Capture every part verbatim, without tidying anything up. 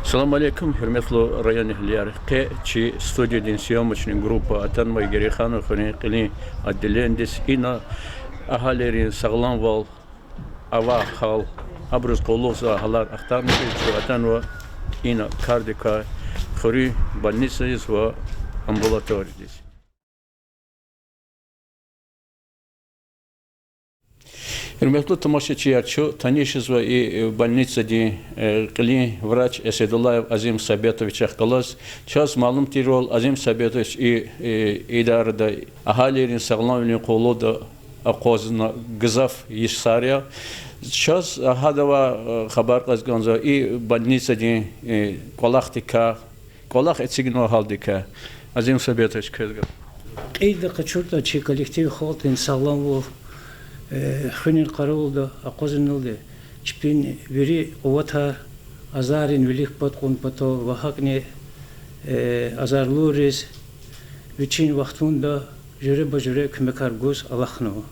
Салам алейкум, гьуьрметлу районэгьлияр. Къе чи студиядин съёмочный группа атанвай Герейханован хуьруьн кьилин отделениедиз. Ина агьалийрин сагъламвал, авай гьал, абуруз къуллугъзавай гьалар ахтармишиз чун атанва ина кардикай, хуьруьн больницадиз ва амбулаториядиз. Гьуьрметлу тамашачияр, чун таниш жезва и, э, больницадин, э, кьилин врач Эседуллаев Азим Сабетовичахъ галаз. Чаз малум тирвал, Азим Сабетович и, э, идарада, агьалийрин сагъламвилин къуллугъда акъвазна гзаф йисар я. Чаз гьадавай, э, хабар кьаз кӀанзава и больницадин, э, кӀвалахдикай, кӀвалах эцигнавай гьалдикай. Азим Сабетович, квез гаф. Кьилди къачуртӀа, чи коллектив халкьдин сагъламвал, э, хуьнин къарагъулда акъвазуналди, чпин вири къуватар азаррин вилик пад кьун патал ва гьакӀни, э, азарлуриз вичин вахтунда жуьреба-жуьре куьмекар гуз алахънава.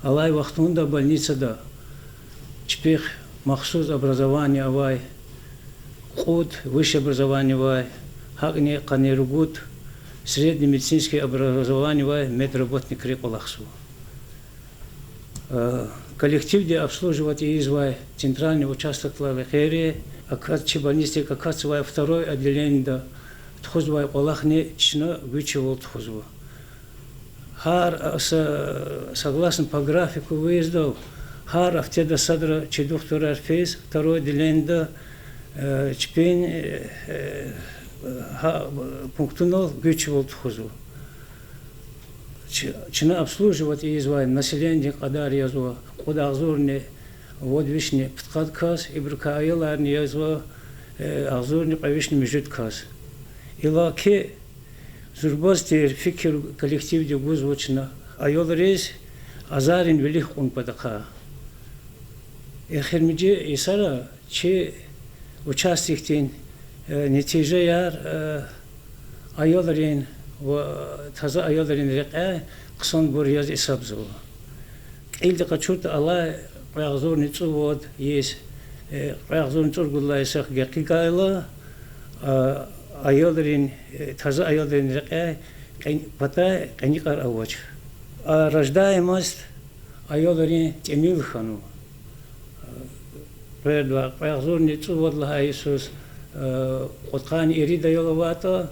Алай вахтунда больницада чпихъ махсус образование авай кьуд высшее образование авай, гьакӀни къанни ругуд среднее медицинское образование авай медработникри кӀвалахзава. Э, коллективди обслуживать ийизвай центральный участоклай векъери, акат-, чи больницадик акатзавай второй отделениеда тухузвай кӀвалахни чна гуьчвал тухузва. Гьар, а, са-, согласно по графику выездов, гьар гьафтеда садра чи духтурар физ второй отделениеда, э, чпин, э, э, гьа-, пунктунал гуьчвал тухузва. Ч-, чна обслуживать ийизвай населениедин кьадар язва кьуд агъзурни вад вишни пудкъад кас, ибурукай аяларни язва, э, агъзурни кьве вишни муьжуьд кас. Иллаки зурбаз тир фикир коллективди гузва чна аялриз азаррин вилик кьун патахъай. Эхиримжи йисара чи участокдин, э, нетижаяр, э, аялрин ва таза аялрин рекьяй хъсанбур яз гьисабзава. Кьилди къачуртӀа, алай кьве агъзурни цӀувад йис, э, кьве агъзурни цӀуругуд лагьай йисахъ гекъигайла, а, аялрин, э, таза аялрин рекьяй кьин-, патай кьиникьар авач. А рождаемость аялрин тӀимил хьанва. Къвердавай кьве агъзурни цӀувад лагьай йисуз, э, кьудкъанни ирид аял аватӀа,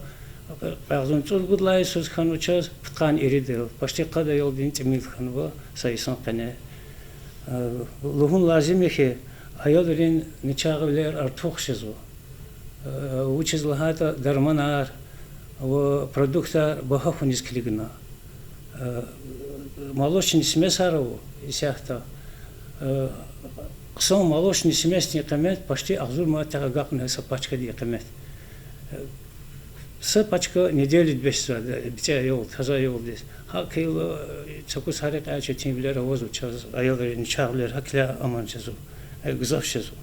кьве агъзурни цӀуругуд лагьай йисуз хьанва чаз пудкъанни ирид аял, почти къад аялдин тӀимил хьанва са йисан къене. Э, лугьун лазим я хьи, аялрин начагъвилер артух жезва. Э, вучиз лагьайтӀа дарманар ва продуктар багьа хьуниз килигна. Э, молочный смесар ава исятда. Э, хъсан молочный смесдин къимет почти агъзур манатдихъ агакьна са пачкадин къимет. Э, са пачка неделяда бес жезва, бицӀи аялдиз, таза аялдиз. ГьакӀ хьайила, э, цӀукӀуз гьа рекьяй четинвилер авазва чаз, аялрин начагъвилер гьакӀ хьайила аман жезва. Э, гзаф жезва.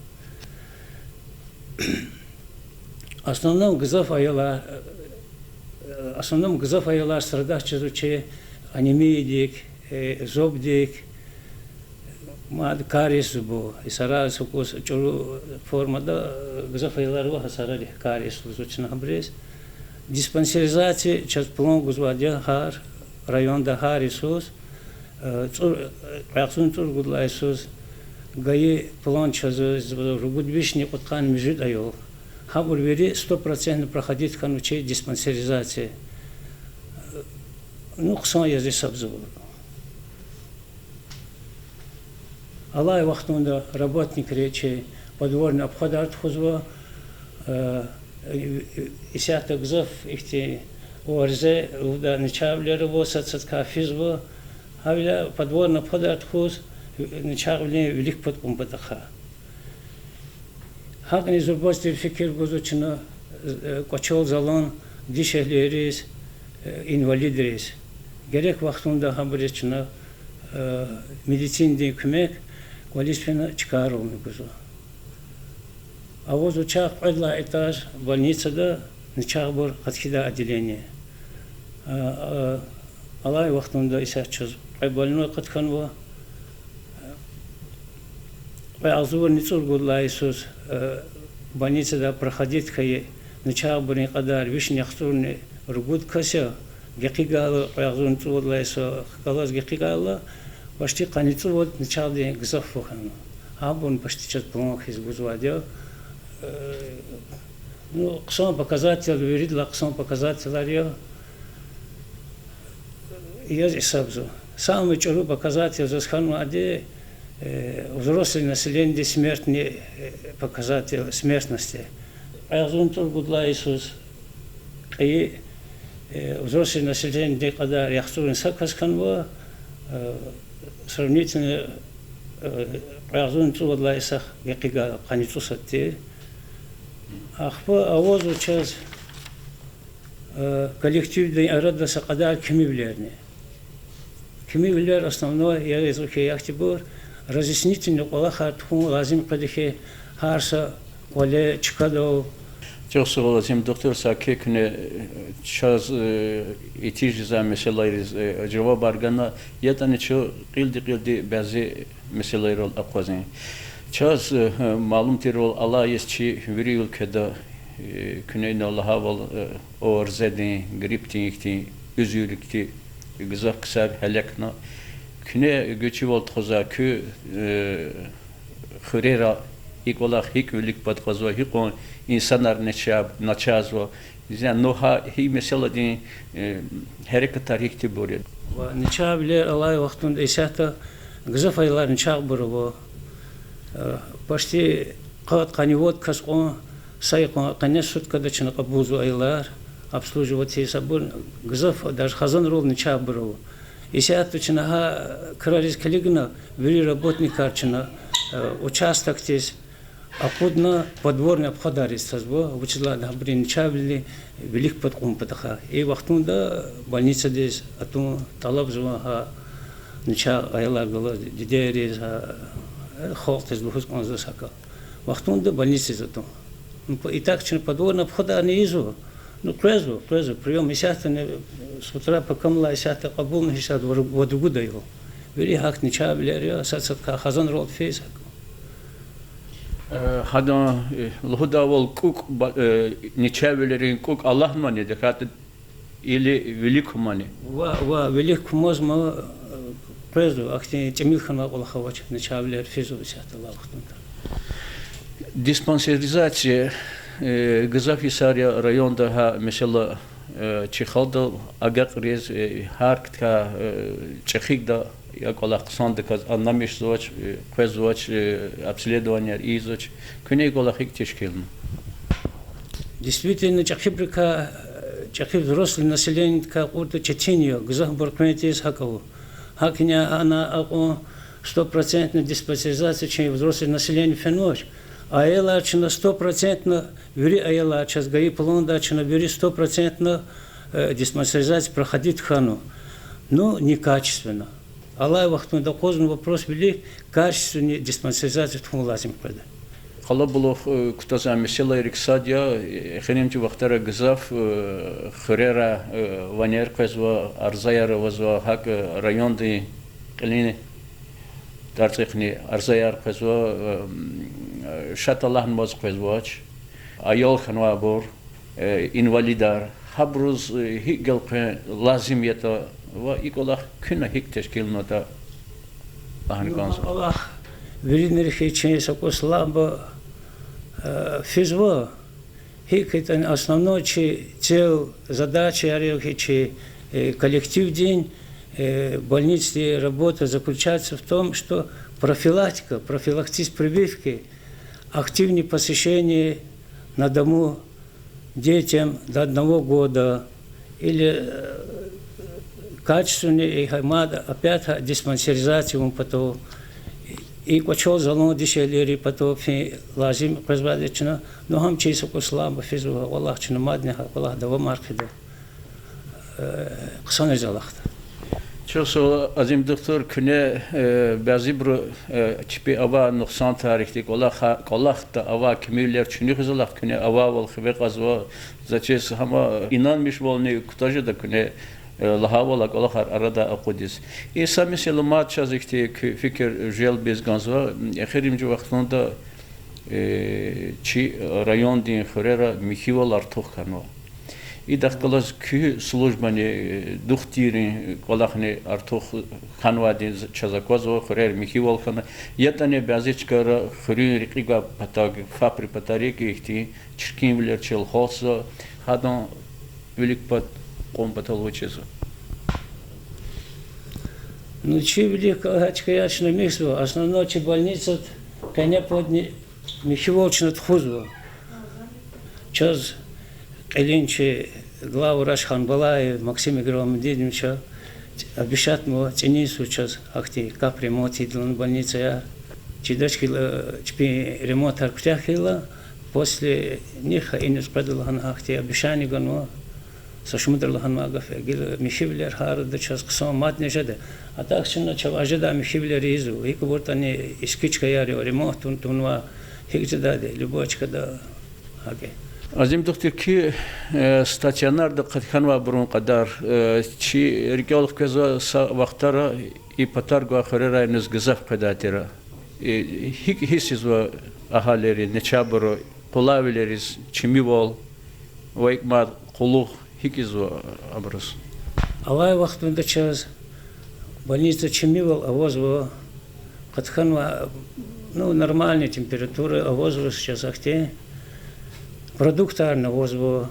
Основном гзаф аялар, э, основном гзаф аялар страдать жезва чи анемиядик, э, зобдик, мад кариесбур, и сарар цӀукӀуз чӀуру формада, э, гзаф аялар ава, гьа сарарихъ кариес лугьузва чна гьабуруз. Диспансеризация чаз план гузвайди я гьар районда, гьар йисуз, э, цӀур-, э, кьве агъзурни цӀуругуд лагьай йисуз гайи план чаз, э, ругуд вишни кьудкъанни муьжуьд аял. Гьабур вири сто процентно проходить хьанва чи диспансеризация. Ну, хъсан яз гьисабзава. Алай вахтунда работникри чи подворный обходар тухузва, э, исятда гзаф ихьтин ОРЗ лугьудай начагъвилер ава, сад-садкай физва, гьавиляй подворный обходар тухуз, начагъвилин вилик пад кьун патахъай. ГьакӀни зурбаз тир фикир гузва чна, э, кӀвачел залан дишегьлийриз, э, инвалидриз. Герек вахтунда гьабуруз чна, э, медицинадин куьмек кӀвализ фена чкайрални гузва. Авазва чахъ кьвед лагьай этаж больницада начагъбур къаткидай отделение. А, а, алай вахтунда исятда чаз кьве больной къат хьанва. Кьве агъзурни цӀуругуд лагьай йисуз, э, Больницада проходить хьайи начагъбурун кьадар вишни яхцӀурни ругуд кас я, гекъигайла, кьве агъзурни цӀувад лагьай йисуз галаз гекъигайла, почти къанни цӀувад начагъдин гзаф хьана. Гьабурни почти чаз план хьиз гузвайди я. Ну, хъсан показатель, виридалай хъсан показательар я. Яз гьисабзава. Самый чӀуру показатель заз хьанвайди, э, взрослый населениедин смертный, э, показатель смертности. Кьве агъзурни цӀуругуд лагьай йисуз кьейи, э, взрослый населениедин кьадар яхцӀурни са кас хьанва, э, сравнительно, э, кьве агъзурни цӀувад лагьай йисахъ гекъигайла, къанни цӀусад тир. Ахпа авазва чаз, э, коллективдин арада са кьадар кимивилерни. Кимивилер основной я, язва хьи, яхьтинбур, разъяснительный кӀвалахар тухун лазим къведа хьи, гьар са кӀвале чкадал. Чухсагъул, Азим духтур, са куьне, э, чаз, э, итиж жезвай месэлайриз, э, жавабар гана, ятӀани чун кьилди-кьилди бязи месэлайрал акъвазин. Чаз, э, малум тирвал, алай йис чи вири уьлкведа, э, куьне инал лагьайвал, э, ОРЗ-дин, гриппдин ихьтин уьзуьрликди гзаф ксар гьелекна. Куьне гуьчивал тухузвай куь, э, хуьрера и кӀвалах гьикӀ вилик пад кьазва, гьикьван инсанар нача-, начагъзава, зя, ну, гьа и месэладин, э, гьерекатар гьихьтинбур я? Ва начагъвилер алай вахтунда исятда гзаф аялар начагъбур ава. Э, почти къад-къанни вад кас кьван са йикъан къене суткада чна кьабулзава аялар, обслуживать ийиз абур гзаф, даже хизанрал начагъбур ава. Исятда чна гьа крариз килигна, вири работникар чна, э, участокдиз акъудна, подворный обходар ийиз тазва, вучиз лагьайтӀа гьабурун начагъвилин вилик пад кьун патахъай. И вахтунда больницадиз атун тӀалабзава гьа начагъ аялар галаз, дидейриз, гьа, э, халкьдиз лугьуз кӀанзава са галаз. Вахтунда больницадиз атун. Ну, по-, и так чна подворный обходарни ийизва, ну, къвезва, къвезва, приём исятдани, с утра покамлай исятда кьабулна гьич сад ва-, вад-ругуд аял. Вири гьахьтин начагъвилер я, сад-садкай хизанрал физ гьакӀ. Э, гьадан, э, лугьудайвал, кӀукӀ ба-, э, начагъвилерин кӀукӀ алатнавани, декъат или вилик кумани? Ва, ва, вилик кумазма, э, къвезва, ахьтин тӀимил хьанвай кӀвалах авач, начагъвилер физва исятда алай вахтунда. Диспансеризация, э, гзаф йисар я районда гьа месэла, э, чи халкьдал агакьариз, э, гьар кткай, э, чӀехи гада, я кӀвалах хъсандаказ аннамишзавач, э, къвезвач, э, обследованияр ийизвач. Куьне и кӀвалах гьикӀ тешкилна? Действительно, чӀехибурукай, э, чӀехи взрослый населениедикай кьуртӀа четин я, гзафбур къвен тийиз гьакӀ ава. ГьакӀни ана акьван стопроцентный диспансеризация чи взрослый население фенвач. Аялар чна стопроцентно, вири аялар чаз гайи планда чна вири стопроцентно, э, диспансеризация проходить хьанва. Ну, некачественно. Алай вахтунда акъвазна вопрос вилик, качественный диспансеризация тухун лазим къведа. Къалабулух, э, кутазвай месэлайрик сад я, э, эхиримжи вахтара гзаф, э, хуьрера, э, ванер къвезва, арзаяр авазва, гьакӀ, э, райондин кьилин тарцихъни арзаяр къвезва, э, м, э, шад алахьнаваз къвезвач, аял хьанвайбур, э, инвалидар, гьабуруз, э, гьикӀ гелкъуьн лазим ятӀа ва и кӀвалах куьна гьикӀ тешкилнатӀа лагьана кӀанзава. КӀвалах виринрихъ чи са кӀус лагьайбур, э, физва, гьикӀ ятӀани основной чи цель, задача яр я чи, э, коллективдин, э, больницадин работа заключается в том, что профилактика, профилактические прививки, активное посещение на дому детям до одного года или, э, качественный и гьа мад опять диспансеризация авун патал, и кӀвачел залан дишегьлийрин патал фин лазим къвезвайди я чна, ну гьам чи са кӀус лагьайбур физва, валлагь, чна мадни гьа кӀвалах давамар хъийида. Э, хъсанриз алахъда. Чухсагъул, Азим духтур, куьне, э, бязибуру, э, чпи авай нукьсанар ихьтин кӀвалах, кӀвалахда авай кимивилер чуьнуьхиз алахъда, куьне авайвал хиве кьазва, за чиз гьама инанмишвални кутаз жеда куьне, э, лагьайвал а кӀвалахар арадай акъудиз. И са месэла мад чаз ихьтин куь фикир желбиз кӀанзава, эхиримжи вахтунда Э, чи райондин хуьрера михьивал артух хьанва. Идахъ галаз куь службани, э, духтуррин кӀвалахни артух хьанвайди чаз аквазва, хуьрера михьивал хьана. ЯтӀани бязи чкайра хуьруьн рекье гвай патав, ФАПри патарик ихьтин чиркинвилер чил халкьзава, гьадан вилик пад, кьван патал вуч жезва. Ну, чи вилик гьа чкаяр чна михьзава, основной чи больницада къене-подни михьивал чна тухузва. Чаз кьилин чи главврач Ханбалаев Максим Игромединовича обещатьнава, цӀинин йисуз чаз гьахьтин капремонт ийидалан больницаяр. Чидач хьила, чпин ремонтар куьтягь хьайила, после них иниз къведа лагьана гьахьтин обещание ганва. Са шумудра лагьанвай гаф я, гила михьивилер гьарда чаз хъсан мадни жеда. А так чна чавай жедай михьивилер ийизва, гьикӀ ибуртӀани иски чкаяр я, ремонт тун-, тунвай, гьикӀ жедайди, любой чкада гьакӀ я. Азим духтур, куь, э, стационарда къатканвайбурун кьадар, э, чи рикӀел хквезва, са вахтара и патар гвай хуьрерай иниз гзаф къведай тир. Э, гьикӀ гьиссзава агьалийри, начагъбуру, къулайвилериз чимивал ва икӀ мад къуллугъ гьикӀ ийизва абуруз? Алай вахтунда чаз больницада чимивал авазва, къатканвай, ну, нормальный температура авазва чаз ахьтин, продуктарни авазва,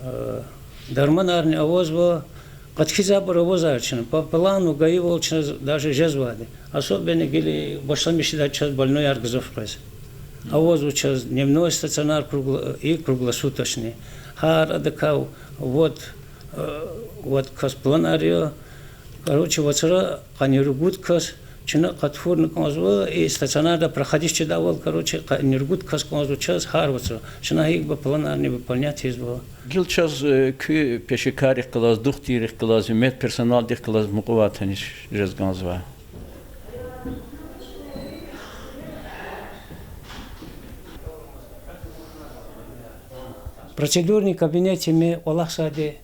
э, дарманарни авазва, къаткизвайбур авазва чна. По плану гайивал чаз даже жезвайди. Особенно гила башламишдай чаз больнойяр гзаф къвез. Авазва чаз дневной стационар кругло-, и круглосуточный. Гьар адакай вад, э, вад кас планар я. Короче, вацра къанни ругуд кас чна къаткурна кӀанзава, и стационарда проходить жедайвал, короче, къанни ругуд кас кӀанзава чаз гьар вацра. Чна гьикӀ ба планарни выполнять ийизва. Гила чаз, э, куь пешекаррихъ галаз, духтуррихъ галаз, медперсоналдихъ галаз мукьувай таниш жез кӀанзава. Процедурный кабинетда ме кӀвалахзавайди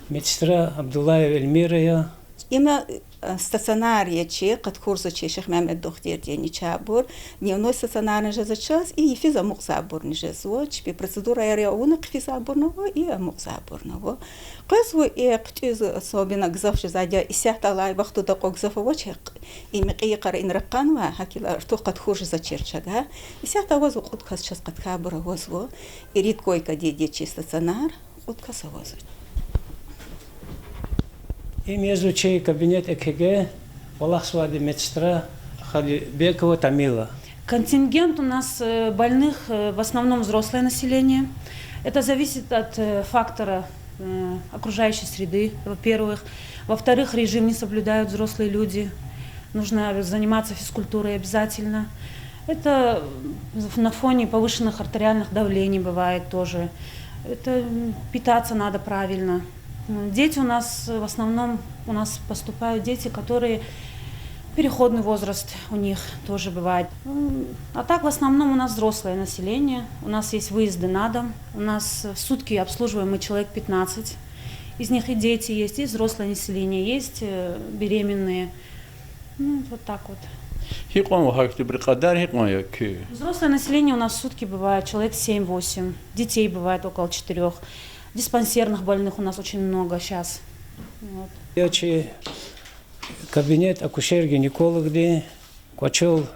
медсестра Абдуллаева Эльмира я. Им, э, стационар я чи, къаткурзава чи Шихмямед духтурди начагъбур. Дневной стационарни жезва чаз, и йифиз амукьзавайбурни жезва. Чпи процедураяр авуна хъфизвайбурни ава, и амукьзавайбурни ава. Къвезва и хъуьтӀуьз особенно гзаф жезвайди я, исятда алай вахтунда кьван гзаф авач, и мекьи йикъара инра къанва, гьакӀ хьайила артух къаткур жезвачир чага. Исятда авазва кьуд кас, чаз къаткайбур авазва. Ирид койкадин я чи стационар, кьуд кас авазва. Им язва чи кабинет ЭКГ, кӀвалахзавайди медсестра Халибекова Тамила. Контингент у нас, э, больных, э, в основном взрослое население. Это зависит от, э, фактора, э, окружающей среды, во-первых. Во-вторых, режим не соблюдают взрослые люди. Нужно заниматься физкультурой обязательно. Это, м, на фоне повышенных артериальных давлений бывает тоже. Это, м, питаться надо правильно. М, дети у нас, э, в основном у нас поступают дети, которые переходный возраст у них тоже бывает. М, а так в основном у нас взрослое население, у нас есть выезды на дом, у нас в сутки обслуживаем мы человек пятнадцать. Из них и дети есть, и взрослое население есть, э, беременные. Ну, вот так вот. Гьикьван ва гьахьтинбурун кьадар гьикьван я куь? Взрослое население у нас в сутки бывает человек семь-восемь, детей бывает около четырёх, диспансерных больных у нас очень много щас. Вот. Я чи кабинет акушер-гинекологди, кӀвачел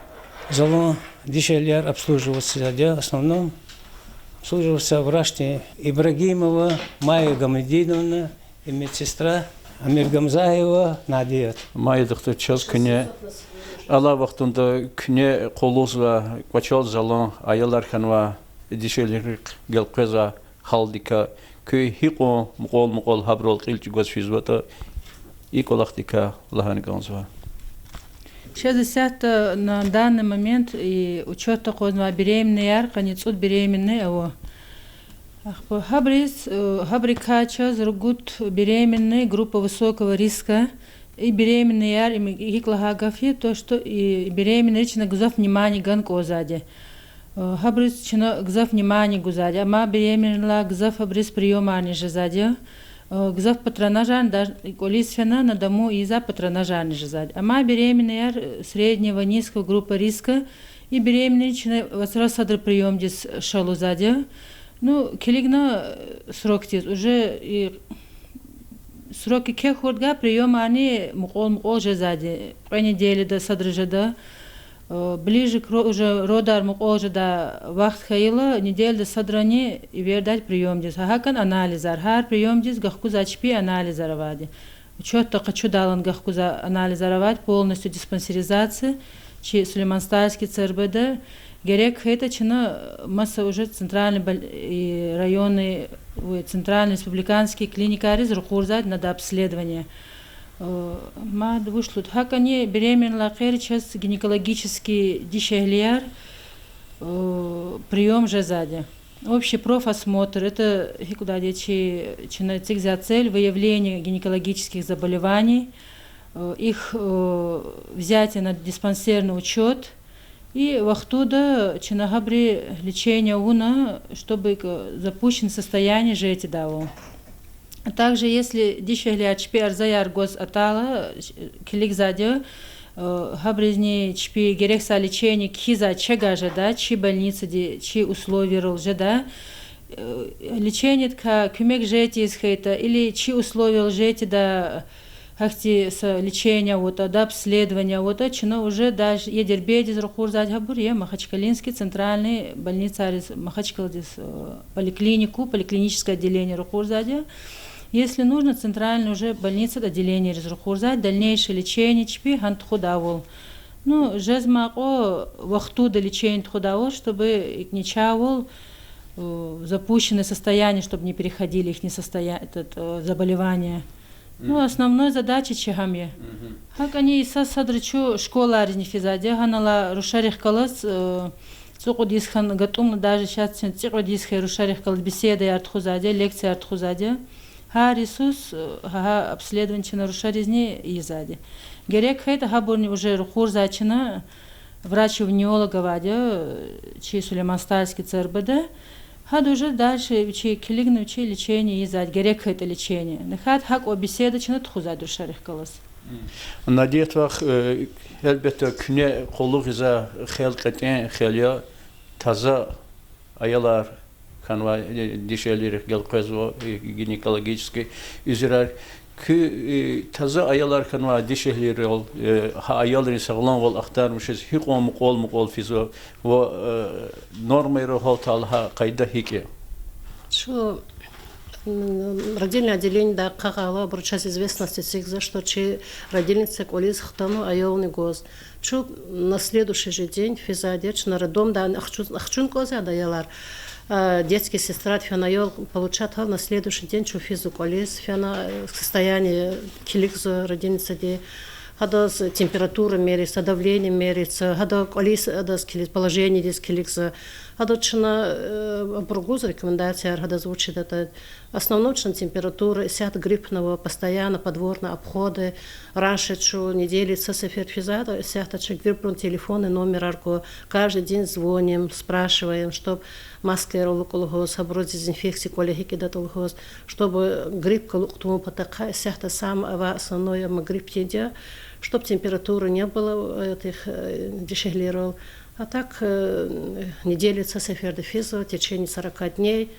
залан дишегьлияр обслуживаться жезвайди я, в основном обслуживаться врачди Ибрагимова Майя Гамидиновна и медсестра Амиргамзаева Надият. Майя духтур, чаз куьне алай вахтунда куьне къуллугъзавай кӀвачел залан аялар хьанвай, дишегьлийрихъ гелкъвезвай гьалдикай, куьн гьикьван мукьвал-мукьвал гьабурал кьил чӀугваз физватӀа, и кӀвалахдикай лагьана кӀанзава. Чаз исятда на данный момент и учётда акъудзавай беременныйяр къанни цӀуд беременный ава. Ахпа гьабуриз, э, гьабурукай чаз ругуд беременный группа высокого риска. И беременныйяр, им гьикӀ лагьай гаф я, то, что и беременныйриз чна гзаф внимание гана кӀанзавайди. Э, гьабуриз чна гзаф внимание гузвайди. Амма беременныйлай гзаф гьабуриз приёмарни жезвайди. Э, гзаф патронажарни, даже кӀвализ фена на дому ийизвай патронажарни жезвайди. Амма беременныйяр, э, среднего, низкого группа риска, И беременный чна вацра садра приёмдиз ша лугьузвайди я. Ну, килигна, э, срокдиз, уже и срок еке хьуртӀа приёмарни мукьвал-мукьвал жезвайди. Кьве неделяда садра жеда. Э, ближе к ро-, уже родар мукьвал жедай вахт хьайила, неделяда садрани эвердайди приёмдиз. Гьа гьакӀан анализар. Гьар приёмдиз гахкузвай чпи анализар авайди. Учётда къачудайлан гахкузвай анализар авайди, полностью диспансеризация, чи Сулейман-Стальский ЦРБ-да. Герек хьайитӀа, чна маса уже центральный боль-, и районный, ой, центральный республиканский клиникайриз ракъурзавайди на обследование. Э, мад вуч лугьуда, гьакӀани беременныйлай гъейри чаз гинекологический дишегьлияр, э, приём жезвайди. Общий профосмотр, это гьикӀ лугьудайди я чи, чна эцигзавай цель — выявление гинекологических заболеваний, э, их, э, взятие на диспансерный учёт, и вахтунда чна гьабурун лечение авуна, чтобы, э, запущенное состояние жедайвал. А также, если дишегьлияр чпи арзаяр гваз атайла, килигзавайди я, э, гьабурузни чпи герексай лечение кхьизвай чагай жеда, чи больницади, чи условиерал жеда. Лечениедикай куьмек жедайди хьайитӀа или чи условиерал жедайди, гьахьтин са лечение авуртӀа, да обследование авуртӀа, чна уже даже е Дербентдиз ракъурзавайди я гьабур, е Махачкалинский центральный больницайриз, Махачкаладиз, э, поликлинику, поликлиническое отделение ракъурзавайди я. Если нужно, центральный уже больницада отделениейриз ракъурзавайди, дальнейшее лечение чпи гьана тухудайвал. Ну, жезмай кьван вахтунда лечение тухудайвал, чтобы икӀ ничайвал, э, запущенное состояние, чтобы не переходили ихние состоя-, этот, э, заболевания. Ну, основной задача чи гьам я. ГьакӀани са садра чун школайризни физвайди я, гьанал рушарихъ галаз, э, цӀукьуд йис хьана гатӀумна, даже щас чна цӀикьвед йис хьайи рушарихъ галаз беседаяр тухузвайди я, лекцияр тухузвайди я. Гьар йисуз, э, гьа, гьа обследование чна рушаризни ийизвайди я. Герек хьайитӀа, гьабурни уже ракъурзавай чна врач-венеролог авайди я, э, чи Сулейман-Стальский ЦРБ-да. Гьада уже дальше вичи килигна, вичи лечение ийизвайди, герек хьайитӀа лечение. НихьатӀа гьакӀ кьван беседа чна тухузвайди я рушарихъ галаз. Надият вах, э, гьелбетда, куьне къуллугъзавай хел кьетӀен хел я, таза аялар хьанвай, э, дишегьлийрихъ гелкъвезва, э, гинекологический уьзуьрар. Куь, э, таза аялар хьанвай дишегьлийрал, э, гьа аялрин сагъламвал ахтармишиз гьикьван мукьвал-мукьвал физва ва, э, нормайра гьалтайла гьа къайда гьикӀ я? Чун, м, родильное отделениедай къагъайла, абуру чаз известность эцигзава, что чи родильница кӀвализ хтана аялни гваз. Чун на следующий же день физвайди я, чна роддомдай ахчу-, ахчуна кӀанзавайди аялар. А, детский сестради фена аял получатайла, на следующий день чун физва кӀвализ, фена, э, состояние килигзава родильницади, гьадаз температура меряется, давление меряется, гьада кӀвализ, гьадаз килиг-, положениедиз килигзава. Гьада чна, э, абур гузва рекомендацияр, гьадаз вуч жедатӀа. Основном чна температура, исятда гриппный ава, постоянно подворный обходы. Раньше чун неделяда са сефер физвайди я, исятда чна гриппный телефонный номерар гва. Каждый день звоним, спрашиваем, чтоб маскаяр алукӀ лугьуз, гьабуруз дезинфекция кӀвале гьикӀ ийидатӀа лугьуз, чтобы грипп галукь тавун патахъай. Исятда самое авай основное ам гриппдин я, чтоб температура не было у этих, э, дишегьлийрал. А так, э, неделяда са сеферда физва в течение сорока дней.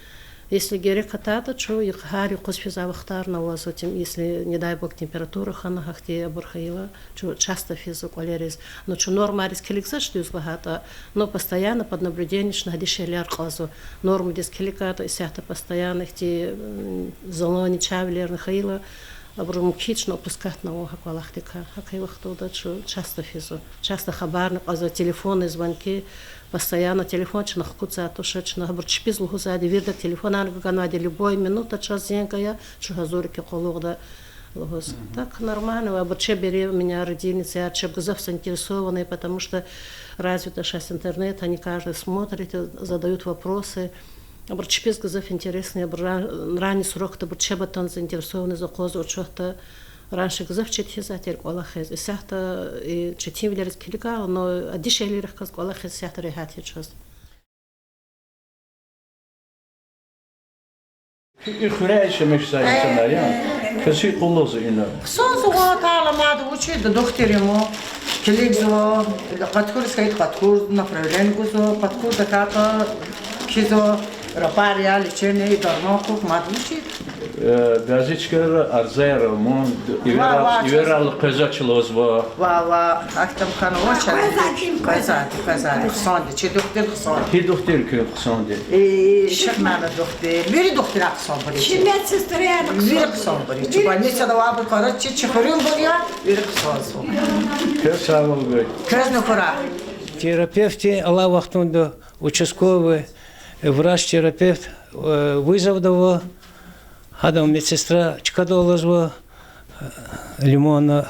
Если герек атайтӀа, чун гьар юкъуз физвай вахтарни авазва, если, не дай бог, температура хьана, гьахьтин абур хьайила, чун часто физва кӀвалериз. Ну, чун нормайриз килигзавач, дуьз лагьайтӀа, но постоянно под наблюдением чна гьа дишегьлияр кьазва. Нормадиз килигайтӀа, исятда постоянно ихьтин, м, заланни чавилерни хьайила, абуру мумкин чна опускатьна авун гьа кӀвалахдикай. ГьакӀ и вахтунда чун часто физва. Часто хабарни кьазва, телефонные звонки, постоянно телефон чна хкудзавайди туш, чна гьабур чпиз лугьузвайди, вирида телефонар ганвайди, любой минута чаз зенг ая, чун гьазур я къуллугъда лугьуз. Так нормально, абур чеб беременныйяр, родильницаяр чеб гзаф заинтересованные, потому что развито сейчас интернет, они каждый смотрит, задают вопросы. Абур чпиз гзаф интересный, абур ра-, ранний срокда абур чеб атана заинтересованность акъвазва учётда. Раньше гзаф четин затӀ тир кӀвалахиз. Исятда и четинвилериз килигайла, но дишегьлийрихъ галаз кӀвалахиз исятда регьят я чаз. И хуьряй иша мешзавай инсанар я. Квез гьикӀ къуллугъзава ина? Хъсанзава, тайла мад вучиз, духтур я ман. Килигзава, къаткуриз хьайитӀа къаткур, направление гузва, къаткур тахьайтӀа кхьизва, рапар я, лечение, дарман хьухь, мад вучиз. Э, бязи чкайра арзаяр ава, мун, ва, иверал, ва, иверал къвезвач лугьузва. Ва, ва, ахьтин хьанва чаз. Къвезвайди, къвезвайди, хъсанди, чи духтур хъсан. Гьи духтур куь хъсанди? Э, Шихмямед духтур, вири духтурар хъсанбур я чи. Чи медсестраяр хъсан. Вири хъсанбур я чи. Больницада авайбур, короче, чи хуьруьнбур я, вири хъсан я. Квез сагъвал гуй. Квезни хьурай. Терапевтди алай вахтунда участковый врач-терапевт, э, вызовда ава, гьадан медсестра чкадал алазва, э, Лимонна.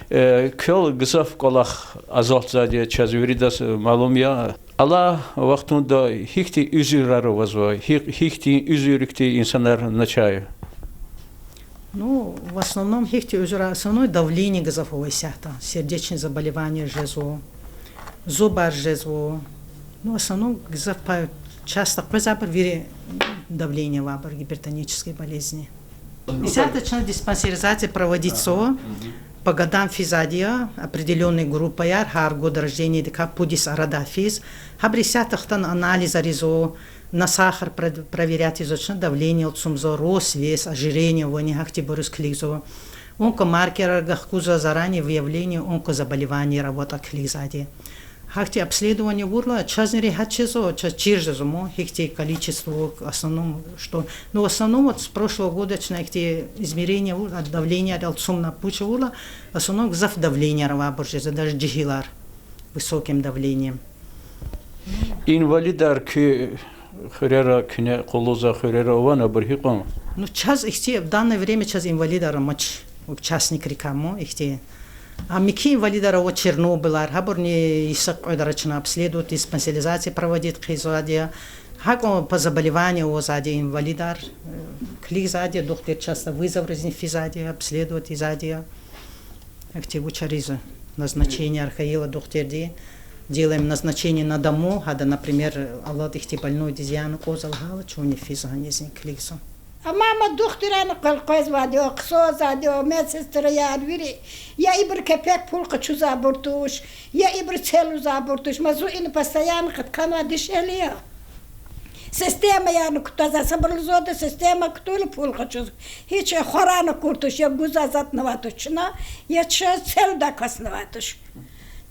Э, квел гзаф кӀвалах азалтзавайди я, чаз виридаз, э, малум я. Алай вахтунда гьихьтин уьзуьрар авазва, гьихь-, гьихьтин уьзуьрикди инсанар начагъ я? Ну, в основном гьихьтин уьзуьрар, основной давление гзаф ава исятда, сердечный заболевание жезва, зубар жезва. Ну, в основном гзаф пай часто къвезвайбур вири давление авайбур, гипертонические болезни. Исятда чна диспансеризация проводитьзава, по годам физвайди я, определённый группаяр, гьар год рождениедикай пуд йис арада физ. Гьабур исятда хтана анализар ийизва, на сахар пред-, проверять ийизва чна, давление алцумзава, рост, вес, ожирение авани, гьахьтинбуруз килигзава. Онкомаркерар гахкузва, заранее выявление онкозаболеваниеяр аватӀа килигзавайди. Гьахьтин обследование авурла, чазни регьят жезва, чаз чир жезва ман, гьихьтин количество, в основном, что, ну, в основном вот с прошлого года чна ихьтин измерение авур, а, давлениеяр алцумна пуч авурла, в основном гзаф давлениеяр авайбур жезва, даже жегьилар высоким давлением. Инвалидар куь хуьрера, куьне къуллугъзавай хуьрера авани, абур гьикьван? Ну, чаз ихьтин, в данное время чаз инвалидар амач, участникрикай ман ихьтин. А муькуь инвалидар ава, Чернобылар, гьабурни йиса кьведра чна обследовать, диспансеризация проводить хъийизвайди я. ГьакӀ по заболеванию авазвайди инвалидар, э, килигзавайди я, духтур часто вызовризни физвайди я, обследовать ийизвайди я. Ахьтин вучариз назначениеяр хьайила духтурди, делаем назначение на дому, гьада, например, алад ихьтин больнойдиз яна кӀанзава лагьайла, чунни физва, гьанизни килигзава. А мама духтурарни къвел къвезвайди я, хъсанзавайди я, медсестраяр вири, я ибур кепек пул къачузвайбур туш, я ибур целузвайбур туш, ма зун ина постоянно къатканвай дишегьли я. Системаярни кутазва, сабурлу зада система кутуна пул къачуз. Гьич хварани акур туш, я гузвай затӀни авай туш чна, я чаз целудай касни авай туш.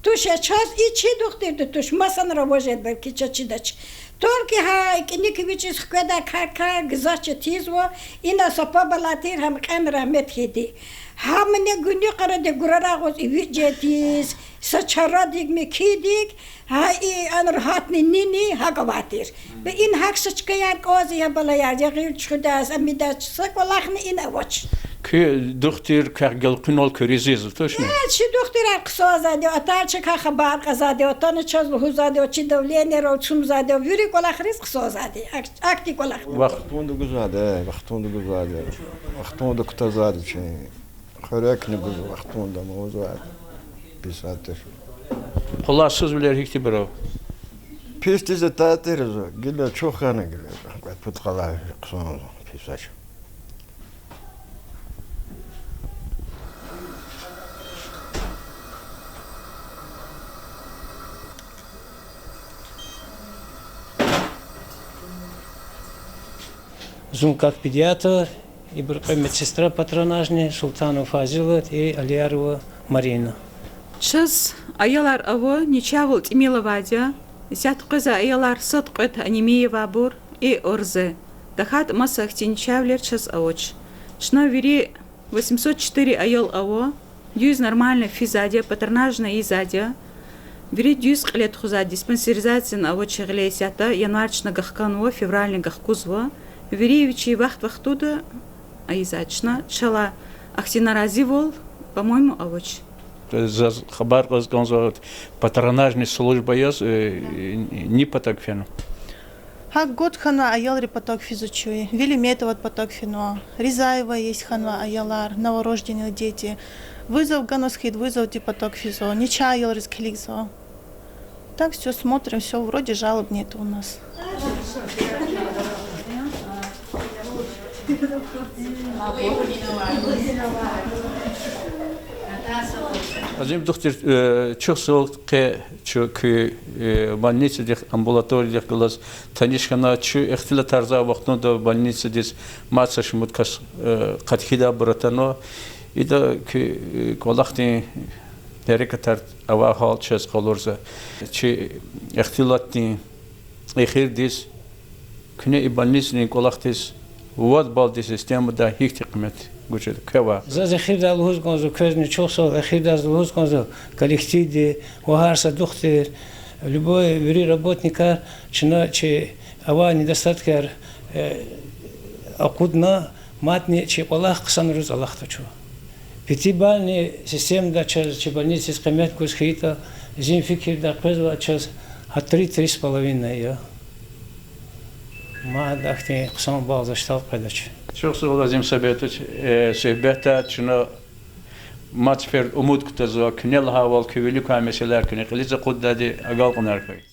Туш я чаз, и чи духтурди туш, масанра авачир, белки чаз чидач. Только гьа кӀаник вичӀиз хкведай кар-кар гзаф чаз тийизва, ина са паб алай тир, гьам кьена рагьмет хьайиди. Гьамни гуьнуькъаради гурарай агъуз ивичӀ жез тийиз, са чарадик, мекидик, гьа и анра гьатни нини гьакӀ авай тир. Бе ина гьакӀ са чкаяр кӀанзава, я балаяр, я гъил чуьхуьдай, амидай, са кӀвалахни ина авач. Куь духтур квехъ гелкъуьнал куьруьз ийизва, тушни? Э, чи духтурар хъсанзавайди я, атайла чакай хабар кьазвайди я, атана чаз лугьузвайди я, чи давлениеяр алцумзавайди я, вири кӀвалахриз хъсанзавайди я, ах-, ахьтин кӀвалах. Вахтунда гузвайди я, вахтунда гузвайди я, вахтунда кутазвайди я чи. Хуьрекни гузва вахтунда, ам лугьузвайди я, писатуш. Къулай йисузвилер гьихьтинбур ава? Писдиз атайтӀир зун, гила чухъ хьана гила, кьвед-пуд къалай хъсанзава, писач. Зун как педиатр, ибуру кьве медсестра патронажный, Султанова Фазилат и Алиярова Марина. Чаз аялар ава, начагъвал тӀимил авайди я, исятда къвезвай аялар сад-кьвед анемия авайбур и ОРЗ. ТахьайтӀа маса ахьтин начагъвилер чаз авач. Чна вири восемьсот четыре аял ава, дуьз нормально физвайди я, патронажный ийизвайди я. Вири дуьз кьиле тухузвайди, диспансеризацияни авачир гъиле исятда, январь чна гахканва, февральни гахкузва. Вири вичин вахт-вахтунда ийизвайди я чна, чалай ахьтин наразивал, по-моему, авач. Заз хабар кьаз кӀанзава, патронажный служба яз, э, ни патаг фена? Гьакӏ гуд хьанвай аялри патаг физвач, Велиметовад патаг фенва, Ризаева есть хьанвай аялар, новорожденные дети. Вызов ганваз хьайитӏа, вызовди патаг физва, начагъ аялриз килигзава. Так, всё смотрим, всё, вроде жалоб нету у нас. Азим духтур, чухсагъул, къе чун куь больницадихъ, амбулаториядихъ галаз таниш хьана. Чун ихтилатарзавай вахтунда больницадиз мад са шумуд кас къаткидайбур атанва. Ида куь кӀвалахдин гьерекатар авай гьал чаз къалурзава. Чи ихтилатдин эхирдиз куьне и больницадин кӀвалахдиз вад баллдин системада гьихьтин къимет гуз жеда, квевай? Заз эхирдай лугьуз кӀанзава, квезни чухсагъул, эхирдай заз лугьуз кӀанзава коллективди ва гьар са духтур, любой вири работникар, чна чи авай недостаткар акъудна, мадни чи кӀвалах хъсанваз алахъда чун. Пятибалльный системада чаз чи больницадиз къимет гуз хьайитӀа, зи фикирдай къвезвай чаз гьа три, три с половиной я. Мад ахьтин хъсан балл заз чтал къведач. Чухсагъул, Азим Сабитович, суьгьбетдай чна мад сеферда умуд кутазва, куьне лагьайвал, куь вилик квай месэлаяр куьне кьилиз акъуддайди, агалкьунар хьуй.